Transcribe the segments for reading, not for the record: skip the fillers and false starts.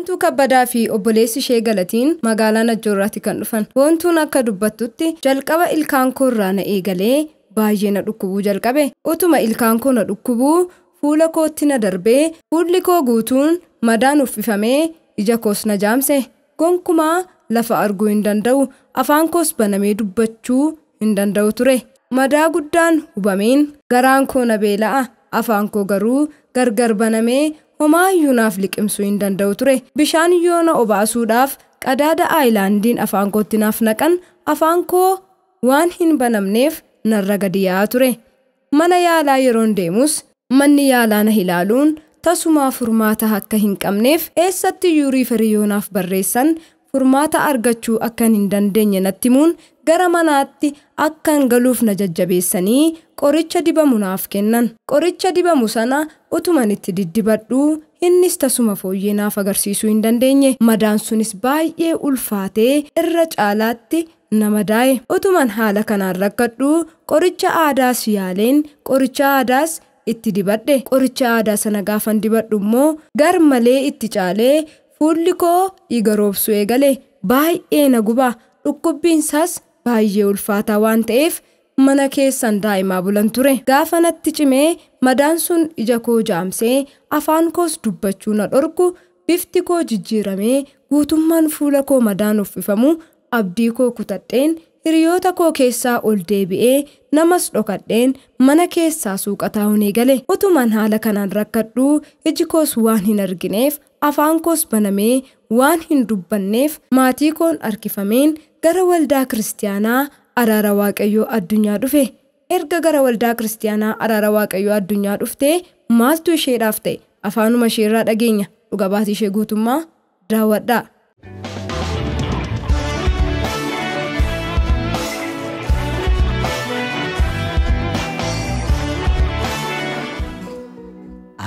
Boontuu Kabbadaa fi obboleessi ishee Galatiin magaalaa Najjoorraatti kan dhufan. Boontuun akka dubbattutti jalqaba ilkaan koorraa na eegalee baay'ee na dhukkubuu jalqabe. Utuma ilkaan koo na dhukkubuu fuula kootti na darbee fuulli koo guutuun madaan uffifamee ija koos na jaamse. Gonkumaa lafa arguu hin danda'u, afaan koos banamee dubbachuu hin danda'u ture. Madaa guddaan hubameen garaan koo na beela'a, afaan koo garuu gargar banamee homaayyuu naaf liqimsuu hin danda'u ture. Bishaan yoo na obaasuudhaaf qadaada aayilaandiin afaan kootti naaf naqan, afaan koo waan hin banamneef narra gadi yaa'aa ture. Mana yaalaa yeroon deemus manni yaalaa na ilaaluun tasumaa furmaata akka hin qabneef eessatti yuurii firii yoo naaf barreessan furmaata argachuu akka hin dandeenye natti himuun gara manaatti akkan galuuf na jajjabeessanii qoricha dibamu naaf kennan. Qoricha dibamu sana utuman itti diddibadhuu innis tasuma fooyyee naaf agarsiisuu hin dandeenye. Madaan sunis baay'ee ulfaatee irra caalaatti na madaa'e. Utuman haala kanaan rakkadhuu qoricha aadaas yaaleen qoricha aadaas itti dibadhe. Qoricha aadaa sana gaafan dibadhu immoo gar malee itti caalee fuulli koo dhiiga roobsuu eegale. Baay'ee na guba. Dhukkubbiin isaas baay'ee ulfaataa waan ta'eef mana keessan daa'imaa bulan ture. Gaafa natti cimee madaan sun ija koo jaamsee afaan koos dubbachuu na dhorku, bifti koo jijjiiramee guutummaan fuula koo madaan uffifamu abdii koo kutadheen hiriyoota koo keessaa ol deebi'ee namas dhokadheen mana keessaa suuqa taa'uun eegale. Utuman haala kanaan rakkadhuu iji koos waan hin argineef afaan koos banamee waan hin dubbanneef maatii koon harkifameen gara waldaa kiristiyaanaa Araara Waaqayyoo addunyaa dhufe. Erga gara waldaa kiristiyaanaa Araara Waaqayyoo addunyaa dhuftee maaltu isheedhaaf ta'e? Afaanuma isheerraa dhageenya. Dhuga baatii ishee guutummaa daawwadhaa.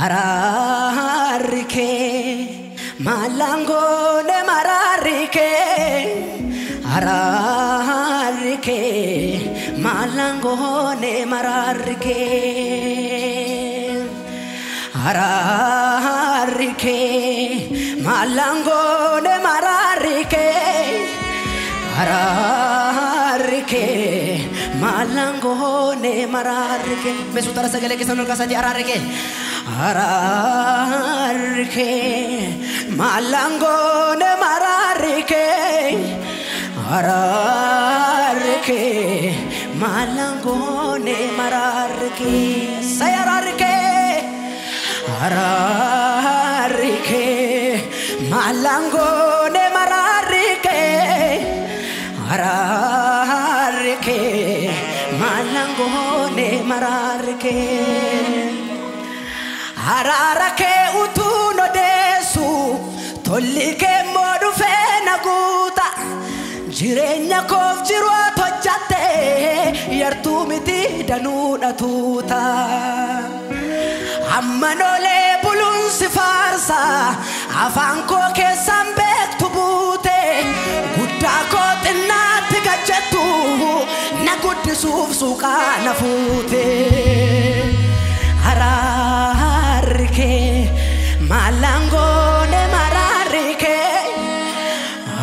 Araarri kee maallaangoone maraarri kee, araarri kee maallaangoone maraarri kee, araarri kee maallaangoone maraarri kee, araarri kee maallaangoone maraarri kee. Meesuu tara sagalee keessan ol kaasaati araarri kee. Araarri kee maallaangoone maraarri kee, araarri kee maallaangoone maraarri kee. Say araarri kee, araarri kee maallaangoone maraarri kee, araarri kee maallaangoone maraarri kee. Araara kee utuu odeessu tolli kee immoo dhufee na guuta. Jireenya koof jiru hojjatte yartuu miti danuudha tuuta. Amma noolee buluun si faarsa afaan koo keessaan beektu buute. Guddaa koo xinnaatti gajjettu na guddisuuf suuqaa na fuute. Araarri kee maallaangoone maraarri kee,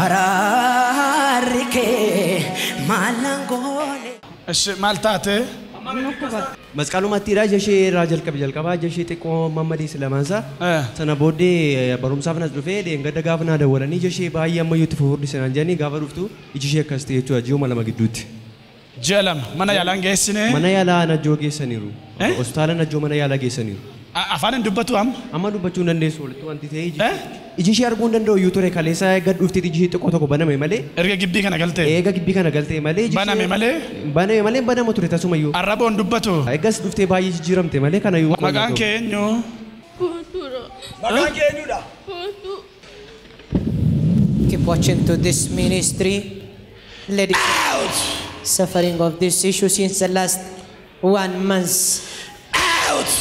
araarri kee maallaangoone. Ishi maal taate? Masqalumatti ija ishee irraa jalqabe jalqabaa ija ishee xiqqoo mammadii lamaansaa. Sana booddee barumsaaf nas dhufee dheengadda gaafa naa dawwalanii ija ishee baay'ee ammayyuu itti fufurdise naan jedhanii gaafa dhuftu iji ishee akkas ta'e jechuudha ji'uma 2 gidduutti. Ji'a 2 mana yaalaan geessine? Mana yaalaa Najjoo geessaniiru. Hospitaala Najjoo mana yaalaa geessaniiru. Afaan hin dubbatu amma? Amma dubbachuu hin dandeessu walitti wanti ta'e iji ishee arguu hin danda'u iyyuu ture kaleessa gad dhuftee iji ishee xiqqoo tokko baname malee. Erga gibbii kana galtee? Eega gibbii kana galtee malee. Baname malee? Baname malee banama ture tasuma iyyuu. Arraboon dubbatu? Eegas dhuftee baay'ee jijjiiramte malee kana iyyuu. Maqaan kee eenyu? Boontuudha. Maqaan kee eenyudha? Boontuu. Keep watching to this ministry. Lady suffering of this issue since the last 1 month. Out!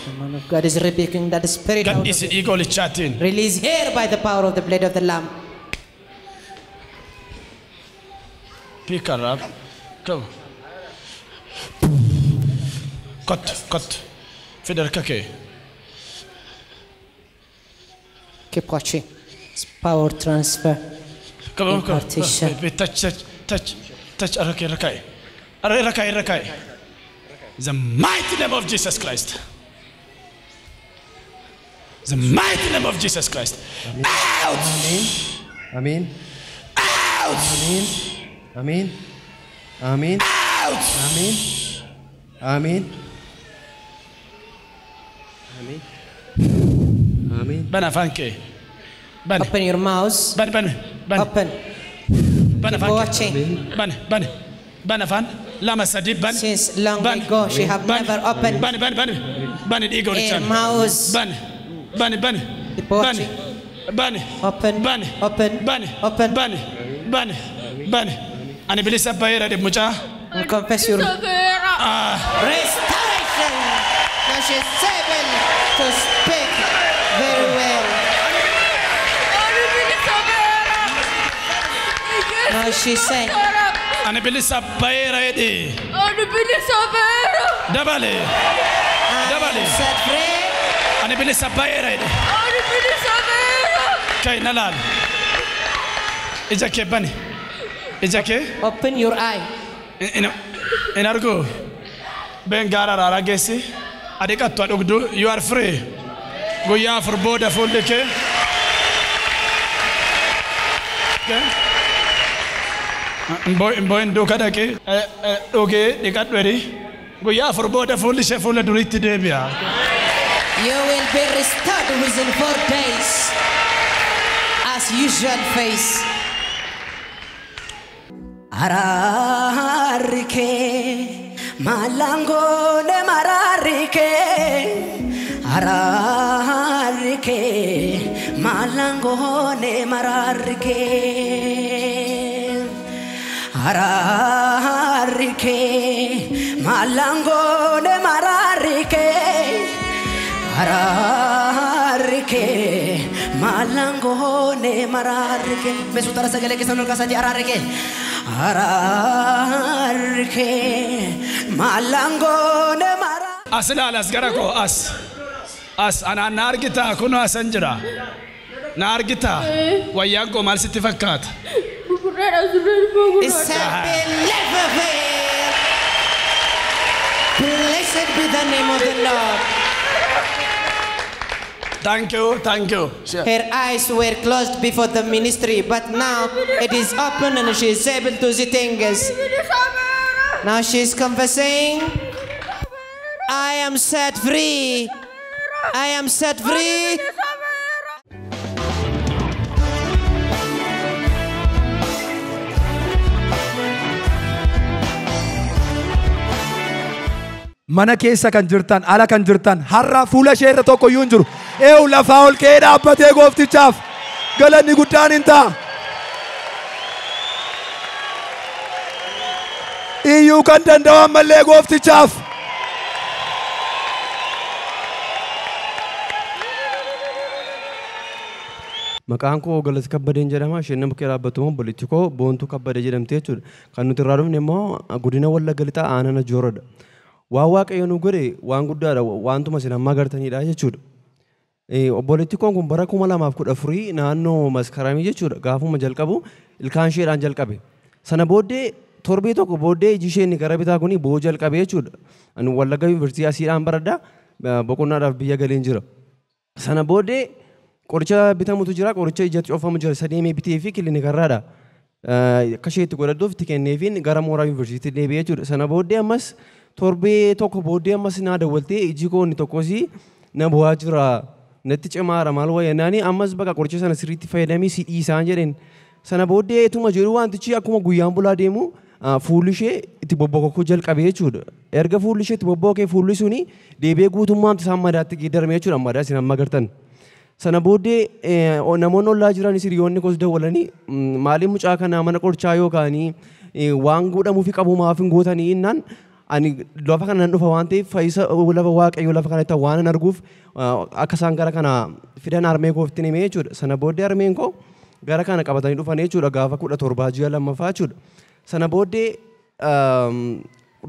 The man of God is rebuking that spirit out of Gadhiisi dhiiga holichaatiin. Release her by the power of the blood of the Lamb. Pick her up. Come. Kottu, kottu. Fidi harka kee. Keep watching. It's power transfer. Come on, come on. Impartation. Touch, touch, touch, touch. Arake, rakai. Rakai, rakai. The mighty name of Jesus Christ. The mighty name of Jesus Christ. Out! Amen. Out! Amen. Amen. Amen. Out! Amen. Amen. Amen. Amen. Bana fanke. Bana. Open your mouth. Bana, bana, bana. Open. Bana Keep fanke. watching. Bana, bana. Bana fan. Lama sadi bana. Since long Bana. ago she have Bana. never opened Bana, bana, bana. Bana digo her richan. mouth. Bana. Bana, bana. Keep Bana. watching. Bana. Open. Bana. Open. Bana. Open. Bana. Bana. Bana. Ani bilisa bayera de mucha. And confess your restoration. Now she's able to speak very well. Now she said, Ani bilisa bayera de. Dabale. I Dabale. am set free. Ani bilisa bayera de. Kai nalal. Ija ke bani. Ija ke. Open your eye. In argo. Ben gara rara gesi. Adika tu adugdu. You are free. Guyyaa afur booda fuulli kee. Okay. Mboin duuka dhaqee dhugee dhiqadhu jedhi. Guyyaa afur booda fuulli ishee fuula duriitti deebi'a. You will be restored within 4 days. As usual face. Araarri kee maalangoone maraarri kee araarri kee maalangoone maraarri kee araarri kee maalangoone maraarri kee araarri kee maalangoone maraarri kee meesuu sagalee keessan ol kaasaati araarri kee. Araarri kee maalangoone mara. As ilaali as gara koo as. As anaan na argitaa kunoo asan jira. Na argitaa wayyaan koo maal sitti fakkaata? It's unbelievable. Blessed be the name of the Lord. Thank you, thank you. Her eyes were closed before the ministry, but now it is open and she is able to see things. Now she is confessing, I am set free. I am set free. Mana keessa kan jirtan, ala kan jirtan, har'a fuula ishee irra tokko iyyuu hin jiru. Eewu lafaa ol ka'ee dhaabbatee gooftichaaf galanni guddaan hin ta'a. Iyyuu kan danda'u ammallee gooftichaaf. Maqaan koo Galata Kabbadeen jedhama. Isheen nama bukkee dhaabbattu immoo obboleettii koo Boontuu Kabbadee jedhamti jechuudha. Kan nuti irraa dhufne immoo godina Wallagga Lixaa aanaa Najjooradha. Waan Waaqayyo nu godhe waan guddaadha. Waantuma isin amma agartanidha jechuudha. Obboleettii koon kun bara 2014 naannoo Maskaramii jechuudha. Gaafuma jalqabu ilkaan isheedhaan jalqabe. Sana booddee torbee tokko booddee iji isheen gara bitaa kun bo'oo jalqabe jechuudha. Ani Wallagga Yuunivarsiitii asiidhaan baradha. Boqonnaadhaaf biyya galeen jira. Sana booddee qoricha bitamutu jira, qoricha ijatti oofamu jira. Isa deemee bitee fi kiliinikarraadha. Akka ishee itti godhadhuuf itti kenneefiin gara mooraa yuunivarsiitii deebi'ee jechuudha. Sana booddee ammas torbee tokko booddee ammas naa dawwaltee iji koo inni tokkos na bu'aa jira. Natti cimaara maal wayya ammas bakka qoricha sana sirriitti fayyadamii si dhiisaan jedheen. Sana booddee ituma jedhu wantichi akkuma guyyaan bulaa deemu fuulli ishee itti bobbokokuu jalqabe jechuudha. Erga fuulli ishee itti bobbokee fuulli suni deebi'ee guutummaan isaan madaatti geeddarame jechuudha. Madaa isin amma agartan. Sana booddee namoonni ollaa jiranis hiriyoonni koos dawwalanii maaliin mucaa kanaa mana qorichaa yookaan waan godhamuufi qabu maaf hin gootanii innaan ani lafa kana nan dhufa waan ta'eef fayyisa lafa Waaqayyoo lafa kanatti waan an arguuf akka isaan gara kana fidan harmee kootti himee jechuudha. Sana booddee harmeen koo gara kana qabatanii dhufan jechuudha gaafa 17 ji'a lammaffaa jechuudha. Sana booddee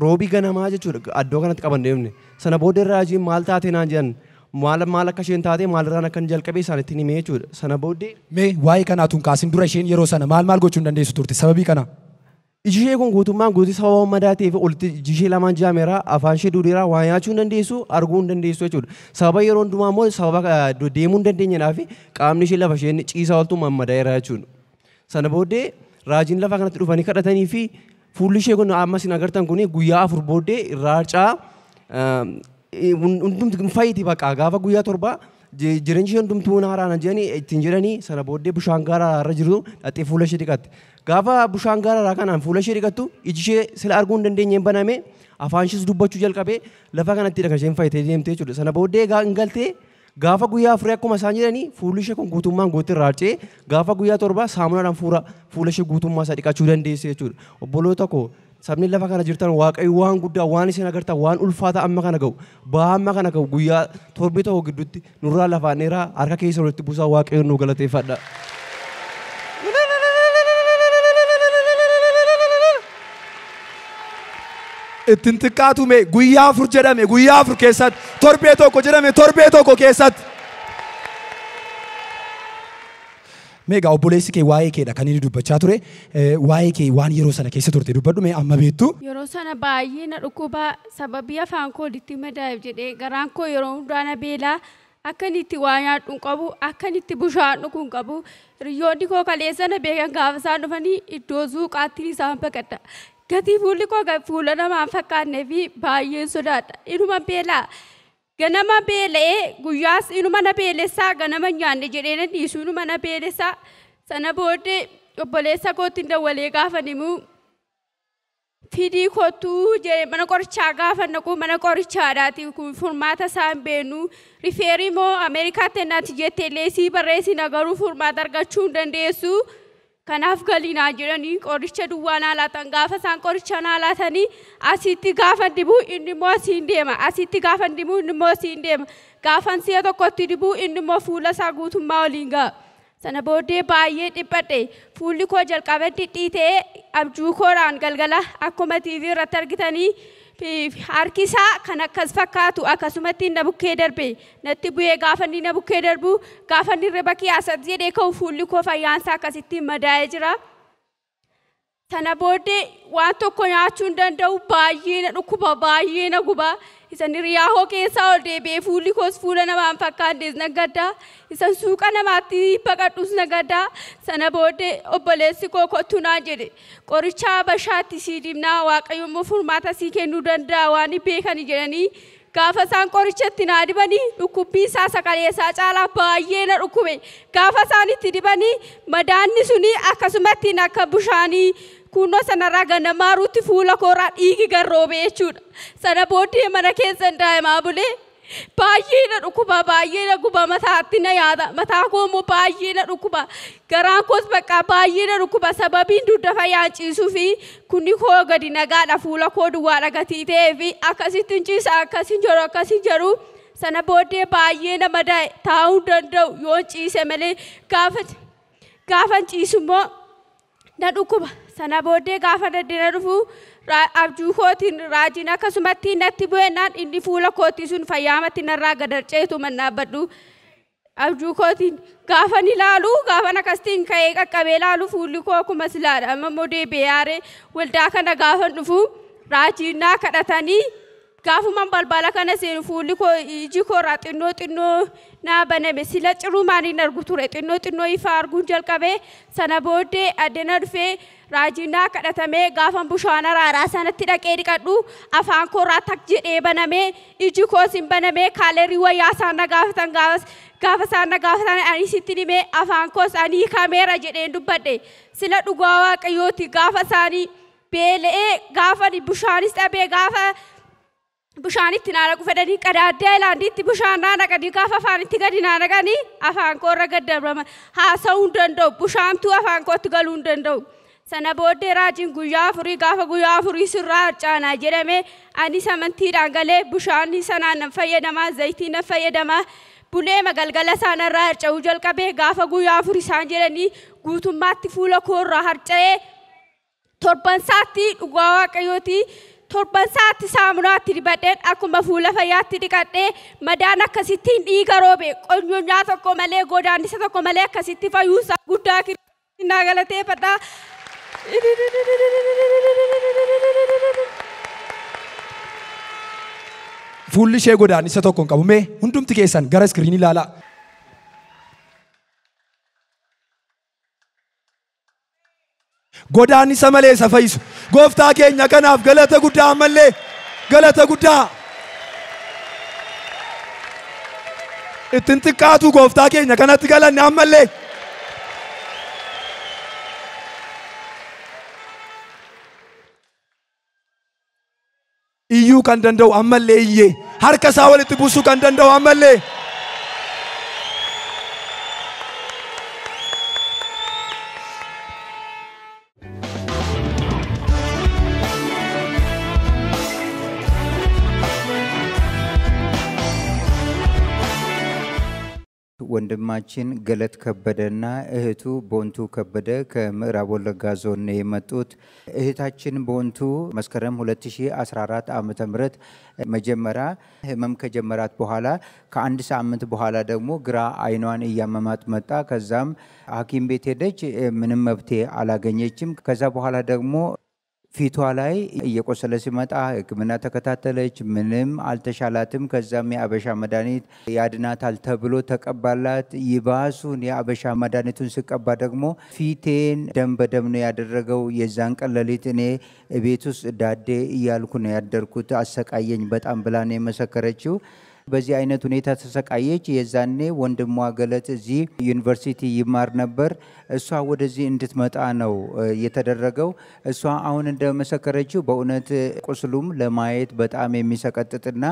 roobii ganamaa jechuudha iddoo kanatti qaban deemne. Sana booddee raajiin maal taate naan jedhan Maal maal akka isheen taate maalirraan akkan jalqabe isaanitti himee jechuudha. Sana booddee Mee waa'ee kanaatuun kaasin dura isheen yeroo sana maal maal gochuu hin dandeessu turte sababii kana? Iji ishee kun guutummaan guutuu sababa madaa ta'eef olitti iji ishee lamaan jaameera, afaan ishee duudeera, waa nyaachuu hin dandeessu, arguu hin dandeessu jechuudha. Sababa yeroo hundumaa immoo sababa deemuu hin dandeenyedhaa fi qaamni ishee lafa isheen ciisaa ooltu mammadaa'eera jechuudha. Sana booddee raajiin lafa kanatti dhufanii kadhatanii fi fuulli ishee kun amma isin agartan kun guyyaa 4 booddee irraa harcaa hundumti fayyiti baqa gaafa guyyaa 7 jireenyi ishee hundumtuu haaraana jedhanii ittiin jedhanii sana booddee bishaan gaara irra jiru dhaxee fuula ishee dhiqatte. Gaafa bishaan gaara irraa kanaan fuula ishee dhiqattu iji ishee sila arguu hin dandeenyeen baname afaan ishees dubbachuu jalqabe lafa kanatti kan isheen fayyitee deemte jechuudha. Sana booddee hin galtee gaafa guyyaa 4 akkuma isaan jedhanii fuulli ishee kun guutummaan guutuu irraa harcee gaafa guyyaa 7 saamunaadhaan fuula ishee guutummaa isaa dhiqachuu dandeesse jechuudha. Obboloota koo sabni lafa kana jirtan Waaqayyo waan guddaa waan isin agartan waan ulfaata amma kana ga'u ba'aa amma kana ga'u guyyaa 7 tokko gidduutti nurraa lafaaneera harka keessa walitti buusaa Waaqayyo nu galateeffadha. Ittiin xiqqaatu mee guyyaa 4 jedhame guyyaa 4 keessatti torbee tokko jedhame torbee tokko keessatti. Mee egaa obboleessi kee waa'ee keedha kan inni dubbachaa ture waa'ee kee waan yeroo sana keessa turte dubbadhu mee amma beektu. Yeroo sana baay'ee na dhukkuba sababii afaan koo olitti madaa'eef jedhee garaan koo yeroo hundaa na beelaa akka inni itti waa nyaadhu hin qabu akka inni itti bishaan dhugu hin qabu hiriyoonni koo kaleessa na beekan gaafa isaan dhufanii iddoo zuuqaatti isaan baqadha. Gatii fuulli koo fuula namaa hin fakkaannee fi baay'een sodaadha. Inuma beelaa ganama beela'ee guyyaas inuma na beelessaa ganama nyaanne jedhee na dhiisu inuma na beelessaa. Sana booddee obboleessa kootti dawwalee gaafa himu fidii kootuu jedhee mana qorichaa gaafa naqu mana qorichaadhaati kun furmaata isaa hin beeknu rifeerii moo Ameerikaatti naatti jettee leesii barreessina garuu furmaata argachuu hin dandeessu. Kanaaf galii naa jedhanii qoricha duwwaa naa laatan gaafa isaan qoricha naa laatanii asitti gaafa dibuu inni immoo asiin deema asitti gaafa dibuu inni immoo asiin deema gaafan si'a tokkotti dibuu inni immoo fuula isaa guutummaa waliin ga'a. Sana booddee baay'ee dhiphadhe fuulli koo jalqabee dhidhiitee abjuu koodhaan galgala akkuma TV irratti argitanii harki isaa kan akkas fakkaatu akkasumatti na bukkee darbe natti bu'ee gaafa inni na bukkee darbu gaafa inni riba kiyaasatti jedhee ka'u fuulli koo fayyaan isaa akkasitti madaa'ee jira. Sana booddee waan tokko nyaachuu hin danda'u baay'ee na dhukkuba baay'ee na guba isan hiriyaa hoo keessaa ol deebi'ee fuulli koos fuula namaa hin fakkaannes na gadda isan suuqa namaatti baqadhus na gadda. Sana booddee obboleessi koo kottu naan jedhe qoricha Habashaatti sii dibnaa Waaqayyo immoo furmaata sii kennuu danda'a waan hin beekani jedhanii gaafa isaan qorichatti naa dibanii dhukkubbii isaa sakaleessaa caalaa baay'ee na dhukkube gaafa isaan itti dibanii madaanni suni akkasumatti akka bishaanii kunnoo sanarraa ganamaaruutti fuula koorraa dhiigi garroobe jechuudha. Sana booddee mana keessa daa'imaa bulee baay'ee na dhukkuba baay'ee na guba mataatti na yaada mataa koo immoo baay'ee na dhukkuba garaan koos bakka baay'ee na dhukkuba sababiin dugda fayyaan ciisuu fi kunni koo gadi nagaadha fuula koo duwwaadha gatii ta'ee fi akkasitti hin ciisa akkasin jedhu akkasin jedhu sana booddee baay'ee na madaa'e taa'uu hin danda'u yoon ciise malee gaafa ciisu immoo na dhukkuba. Sana booddee gaafa daddina dhufu abjuu kootiin raajiin akkasumatti natti bu'ennaan inni fuula kootii sun fayyaamatti narraa gadarceetu mannaabbadhu. Abjuu kootiin gaafa ni ilaalu gaafa akkasitiin ka'ee qaqqabee ilaalu fuulli koo akkuma silaadha. Amma immoo deebi'ee yaaree waldaa kana gaafa dhufu raajiin naa kadhatanii gaafumaan balbala kana seenu fuulli koo iji koorraa xinnoo xinnoo naa baname sila cirumaan hin argu ture xinnoo xinnoo ifa arguun jalqabee sana booddee addana dhufee raajiin naa kadhatamee gaafan bishaan araaraa sanatti dhaqee dhiqadhu afaan koorraa tak jedhee banamee iji koos hin banamee kaalerii wayyaa isaan na gaafatan gaafa isaan na gaafatan ani sitti himee afaan koos ani hiikameera jedheen dubbadhe sila dhugaa Waaqayyooti gaafa isaanii beela'ee gaafa bishaanis dhabee gaafa bishaanitti naa naqu fedhanii qadaaddaa ilaandiitti bishaan naa naqanii gaafa afaanitti gadi naa naqanii afaan koorra gad darbama haasa'uu hin danda'u bishaantuu afaan kootti galuu hin danda'u. Sana booddee raajiin guyyaa 4 gaafa guyyaa 4 sirraa harcaanaa jedhame anis amantiidhaan galee bishaan sanaan nan fayyadamaa zayitii nan fayyadamaa bulee magalgala isaanirraa harca'uu jalqabee gaafa guyyaa 4 isaan jedhanii guutummaatti fuula koorraa harca'ee torban isaatti dhugaa Waaqayyooti Torban saatti saamunaatti dibadheen akkuma fuula fayyaatti dhiqadhee madaan akkasittiin dhiiga roobe qonyonyaa tokko malee godaannisa tokko malee akkasitti fayyuusaa guddaa naa galateeffadha. Fuulli ishee godaannisa tokko hin qabu. Mee hundumti keessan gara iskiriinii ilaalaa. Godaannisa malee isa fayyisu. Gooftaa keenya kanaaf galata guddaa ammallee galata guddaa. Ittiin xiqqaatu gooftaa keenya kanatti galanne ammallee. Iyyuu kan danda'u ammallee iyyee harka isaa walitti buusuu kan danda'u ammallee. ወንድማችን ገለት ከበደና እህቱ ቦንቱ ከበደ ከምዕራብ ወለጋ ዞን ነው የመጡት። እህታችን ቦንቱ መስከረም 2014 ዓመተ ምህረት መጀመሪያ ህመም ከጀመራት በኋላ ከአንድ ሳምንት በኋላ ደግሞ ግራ አይኗን እያመማት መጣ። ከዛም ሐኪም ቤት ሄደች፣ ምንም መፍትሄ አላገኘችም። ከዛ በኋላ ደግሞ ፊቷ ላይ እየቆሰለ ሲመጣ ሕክምና ተከታተለች፣ ምንም አልተሻላትም። ከዛም የአበሻ መድኃኒት ያድናታል ተብሎ ተቀባላት። ይባሱን የአበሻ መድኃኒቱን ስቀባ ደግሞ ፊቴን ደም በደም ነው ያደረገው። የዛን ቀን ሌሊት እኔ ቤት ውስጥ ዳዴ እያልኩ ነው ያደርኩት፣ አሰቃየኝ በጣም ብላ ነው የመሰከረችው። በዚህ አይነት ሁኔታ ተሰቃየች። የዛኔ ወንድሟ ገለት እዚህ ዩኒቨርሲቲ ይማር ነበር። እሷ ወደዚህ እንድትመጣ ነው የተደረገው። እሷ አሁን እንደመሰከረችው በእውነት ቁስሉም ለማየት በጣም የሚሰቀጥጥና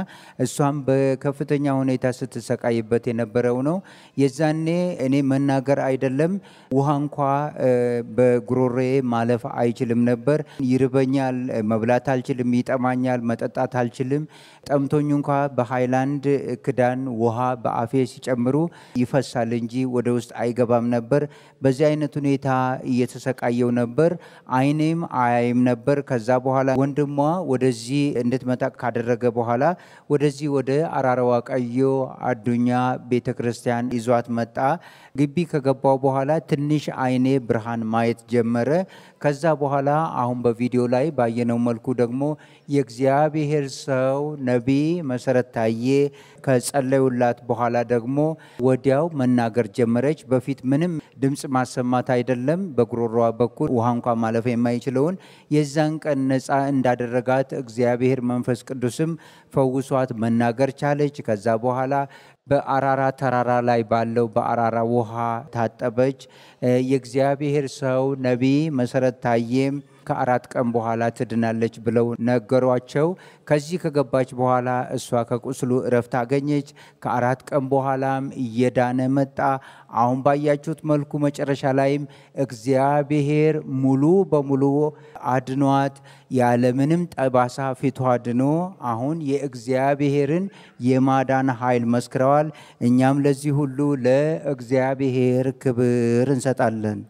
እሷም በከፍተኛ ሁኔታ ስትሰቃይበት የነበረው ነው። የዛኔ እኔ መናገር አይደለም ውሃ እንኳ በጉሮሮዬ ማለፍ አይችልም ነበር። ይርበኛል፣ መብላት አልችልም፣ ይጠማኛል፣ መጠጣት አልችልም። ጠምቶኝ እንኳ በሃይላንድ ክዳን ውሃ በአፌ ሲጨምሩ ይፈሳል እንጂ ወደ ውስጥ አይገባም ነበር። በዚህ አይነት ሁኔታ እየተሰቃየው ነበር። አይኔም አያይም ነበር። ከዛ በኋላ ወንድሟ ወደዚህ እንድትመጣ ካደረገ በኋላ ወደዚህ ወደ አራራዋ ቀዮ አዱኛ ቤተክርስቲያን ይዟት መጣ። ግቢ ከገባው በኋላ ትንሽ አይኔ ብርሃን ማየት ጀመረ። ከዛ በኋላ አሁን በቪዲዮ ላይ ባየነው መልኩ ደግሞ የእግዚአብሔር ሰው ነቢይ መሰረት ታዬ ከጸለዩላት በኋላ ደግሞ ወዲያው መናገር ጀመረች። በፊት ምንም ድምጽ ማሰማት አይደለም በጉሮሮዋ በኩል ውሃ እንኳን ማለፍ የማይችለውን የዛን ቀን ነፃ እንዳደረጋት እግዚአብሔር መንፈስ ቅዱስም ፈውሷት መናገር ቻለች። ከዛ በኋላ በአራራ ተራራ ላይ ባለው በአራራ ውሃ ታጠበች። የእግዚአብሔር ሰው ነቢይ መሰረት ታዬም ከአራት ቀን በኋላ ትድናለች ብለው ነገሯቸው። ከዚህ ከገባች በኋላ እሷ ከቁስሉ እረፍት አገኘች። ከአራት ቀን በኋላም እየዳነ መጣ። አሁን ባያችሁት መልኩ መጨረሻ ላይም እግዚአብሔር ሙሉ በሙሉ አድኗት ያለምንም ጠባሳ ፊቷ ድኖ አሁን የእግዚአብሔርን የማዳን ኃይል መስክረዋል። እኛም ለዚህ ሁሉ ለእግዚአብሔር ክብር እንሰጣለን።